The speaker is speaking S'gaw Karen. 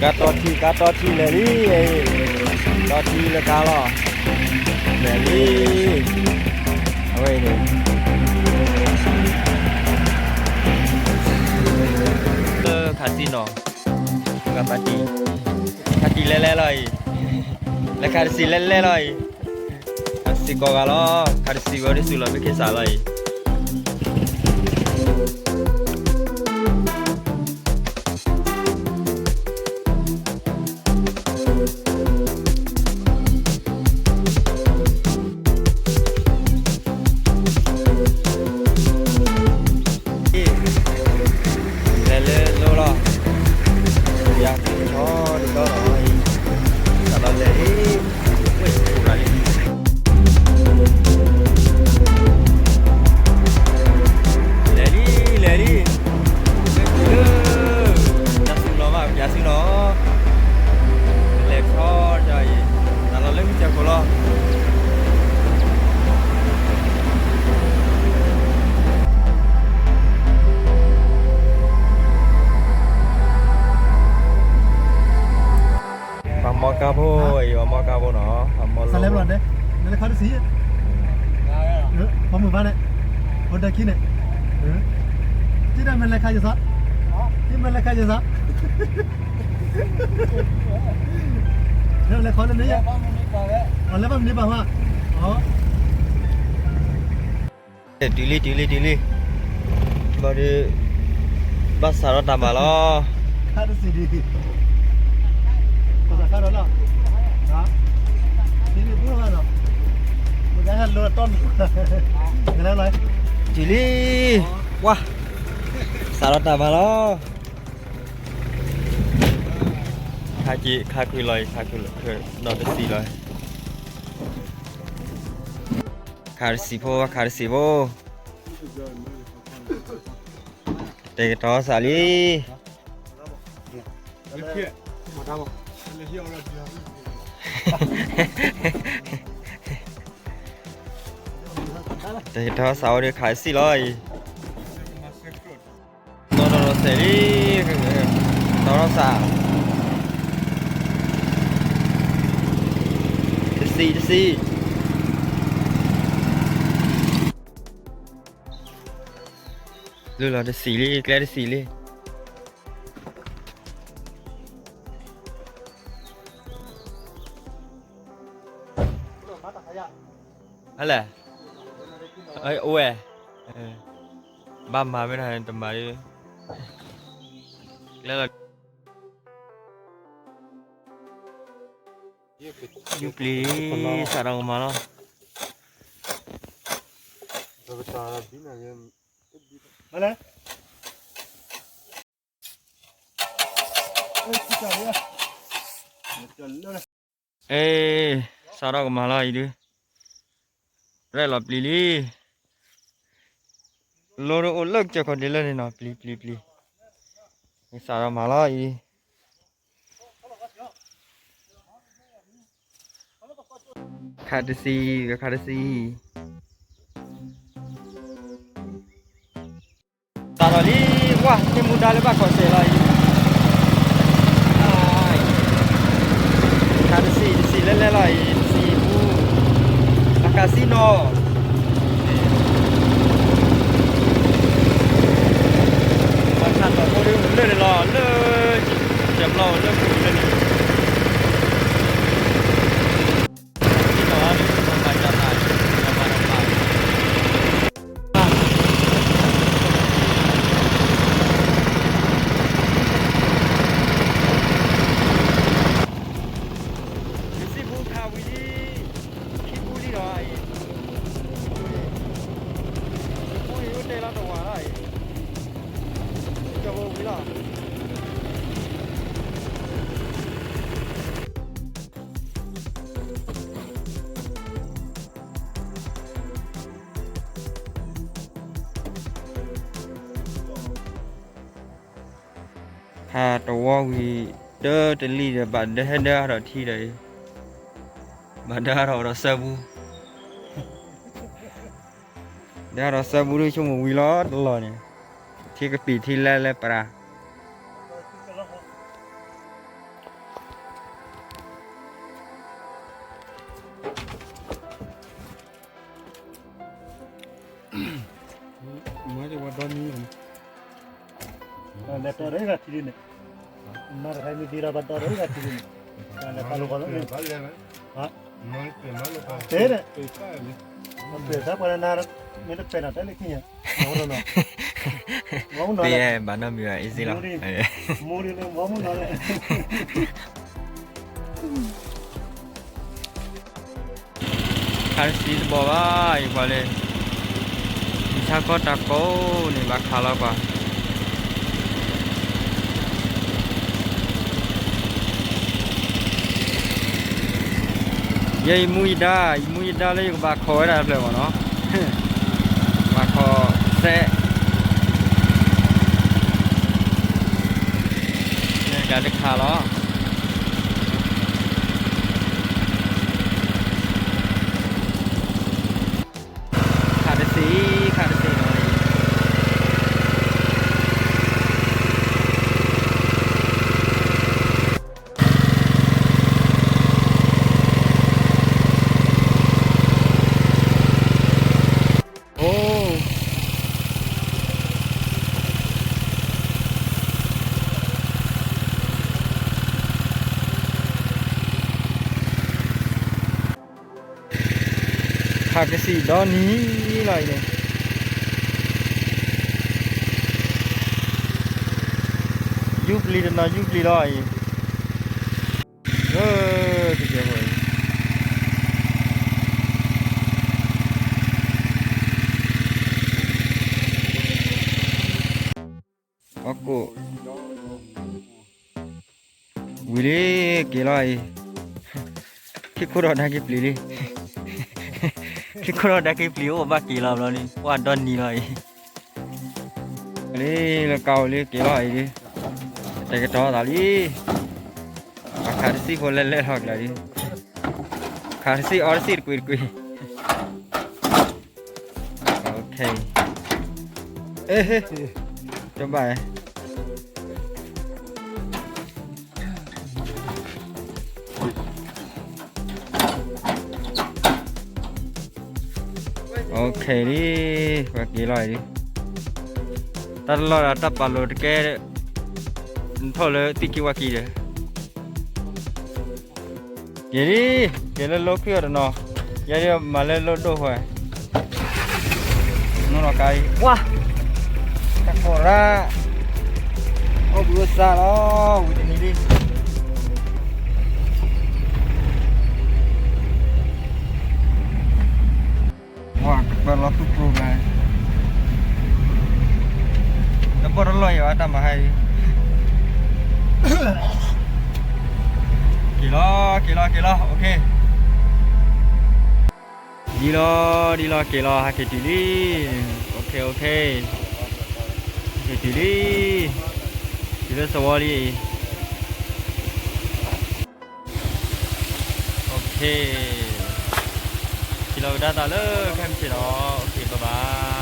ကါတီထံ ကါတီထံလဲၤလံ, တီထံလၢကါလီၤ, လဲၤလံ, အဝဲအံၤန့ၣ် လၢခးတစံနီၤ, ခးတံၢ်, ခးတံၢ်လဲၤလဲၤလီၤအံၤ, လၢခးတစံလဲၤလဲၤလီၤအံၤ, ခးတစံကိးဂၤလီၤ, ခးတစံဝဲဒ်ဆူလီၤမ့ၢ်က့ၤစးလီၤအံၤ လဲၤလၢလီၤ, ယၤထီၣ်တဒီလီၤ, တၢ်လီၤလဲၤလံ, ဝဲၢ်ပူၤရၤလံ, လဲၤလံ, လဲၤလံ, ဝဲၢ်ပူၤလၢ, တၢ်စူၤလီၤဘၣ် ပျးစူၤလီၤ, လဲၤထီၣ်တၢ်အံၤ, တၢ်လီၤလၢမုၢ်စၢၤခိၣ်လီၤ. ပှၤမီကါဖိအံၤ ပှၤမီကါဖိနီၤ, ပှၤမီလၢ, လဲၤခါတစံး, ပှၤမုၢ်ဘါန့ၣ်, ဖိဒၢခံန့ၣ်, တံၢ်တၢ်မ့ၢ်လဲၤခါယသး, တံၢ်မ့ၢ်လဲၤခါယသး, လဲၤခီလၢန့ၣ်, လဲၤဘၣ်မနုၤပာ်ဝဲ, တုၤလံ တုၤလံ တုၤလံ, ဘၣ်ဒီး, ဘၣ်စးထီၣ်တၢ်မၤလီၤ, ခါတစံးဒံး, ပစးထီၣ်လီၤ, တုၤလံ, ဝါ, စးထီၣ်တၢ်မၤလီၤ, ခါက့ၤ ခါခုၣ်လီၤအံၤ ခါခုၣ်လီၤ, ဒီးတစံးလီၤ, ခါတစံးဖိ ခါတစံးဖိ, တဲကတီၤစးလံ, တဲကတီၤစးဝဲဒီးခါတစံးလီၤအံၤ, တီထီၣ်စဲးလံ, တီထီၣ်စး, တစံး တစံး, လုၢ်လီၤတစံးလံ ကျဲတစံးလံ, ဟဲလဲၣ်, အိၣ်ဝဲ, ဘၣ်မၤမ့ၢ်တၢ်တမၤ, ကျဲလီၤ, ယူပျံၤ, စးထီၣ်ကမၤလီၤ, ဟဲလဲၣ် အဲ, စးထီၣ်ကမၤလီၤအံၤဒု, ရဲၣ်လီၤပျံၤလံ, လိၣ်တအိၣ်လၢကစၢၢ်ခီၣ်ဒ့လၢန့ၣ်နီၤ ပျံၤ ပျံၤ ပျံၤ, စးထီၣ်မၤလီၤအံၤ, ခါတစံး ခါတစံး စးထီၣ်လံ, ဝါ, ဟံၣ်မူဒါလၢဘၣ်ခီၣ်စဲးလီၤအံၤ, ခါတစံး တစံးလဲၤလဲၤလီၤအံၤ တစံးပူၤ, အကါစံနီၤ, ပှၤဆၣ်တီၢ်ဖိဒုးလၢန့ၣ်လီၤ လၢ, ကၢၤပျီလၢပူၤလၢန့ၣ် စံးပူခးဝံၤလံ, ခံပူလံဒီးအံၤ, ပူအံၤအိၣ်တဲလီၤတဝာ်လီၤအံၤ, ကၢၤပူၤဝံၤလီၤ. ဟးတဝီဝံၤ တၢ်တလံၣ်ဒီး ဘၣ်ဒၢဟဲဒၢအါထီၣ်ထံဒီးအံၤ, ဘၣ်ဒၢအါထီၣ်ဒီးစၢဘူး, ဒၢအါထီၣ်စၢဘူးဒုး ဆိကမိၣ်ဝံၤလီၤတလီၢ်န့ၣ်, ထံကပံာ်ထံလဲလဲပှၤ တၢ် လဲၤတီဒီးဂၤထံဒ်န့ၣ်, မၤတခါမ့ၢ်သံဒီး ဘၣ်တီဒီးဂၤထံဒ်န့ၣ်, လဲၤခါလိာ်ကီးလၢ, ဟါ, တဲန့ၣ်, ပှဲၤသးပှဲၤနၤ, မ့ၢ်တပဲာ်နီၤ တဲလၢခံညါ, မ့ၢ်နီၤ, မ့ၢ်နီၤ, ဘၣ်နီတမံၤဘၣ် easy လီၤ, မူဒ်န့ၣ် မ့ၢ်မူနီၤလဲၣ် ခးတစံးတဘီၣ်ဘၣ် ယကွၢ်လၢ, ယဆါကီတၢ်ကိးန့ၣ် ဘၣ်ခးလီၤကွၢ်, ယဲယမူယဒါ, ယမူယဒါလၢယကဘၣ်ခိးဝဲဒၣ်တဖျၢၣ်မ့ၢ်နီၤ, ဘၣ်ခိးစဲး, ယကတခးလီၤ. ခးတစံး, ခးတစံးနီၤ, အိၣ် ခးကစံးဒီနံၤလီၤအံၤန့ၣ်, ယူပျံၤတနီၤ ယူပျံၤလီၤအံၤ, တကဲးဖိအံၤ, အကိး ဝံၤလံ က့ၤလီၤအံၤ, ခံခိၣ်ဒီးဒါက့ၤပျံၤလံ, ခံခိၣ်ဒီးဒါက့ၤပျံၤ အိၣ်ဘၣ်က့ၤလီၤဘျီလံ ပှၢ်ဒီနံၤလီၤအံၤ, လံ လၢကါအိၣ်လံက့ၤလီၤအံၤလံ, တဲကတီၤသးလံ, အခးတစံၣ်ဖိလဲၣ်လဲၣ်လီၤကလၢလံ, ခးတစံၣ်အီတစံၣ်တကွံာ်တကွံာ် OK, တဘၣ်, OK လံ, ပှၤက့ၤလီၤအံၤလံ, တၢ်တလီၢ်ဒီးတၢ်ပာ်လိၤတကဲ, နထီၣ်လၢသံၣ်ကံဝါကံဒီး က့ၤလံ, က့ၤလၢလိၣ်ခုၣ်အီၤတနီၤ, ယဲဒၣ်မၤလၢလိၣ်ဒိၣ်ဃီ, နီၢ်လီၤကါအံၤ, ဝါ, တၢ်ကိးရၣ်, အိၣ်ဘှံးအိၣ်သါလီၤ, ဝံၤတနံၤလံ, ဝါ, ကပၢလီၤသူၣ်ကျိၤဘၣ်, တဘီၣ်တလီၢ်ယၤဘၣ်တၢ်မၤဟါအံၤ, က့ၤလီၤ, က့ၤလီၤ, က့ၤလီၤ, OK, ဒ်လီၤ, ဒ်လီၤ, က့ၤလီၤ, ဟဲက့ၤတုၤလံ, OK, OK, ဟဲက့ၤတုၤလံ, တုၤလၢသဝီလံ, OK, က့ၤလီၤကဒါသးလၢခဲမုၢ်ဆ့ၣ်ဒီး, OK, bye bye.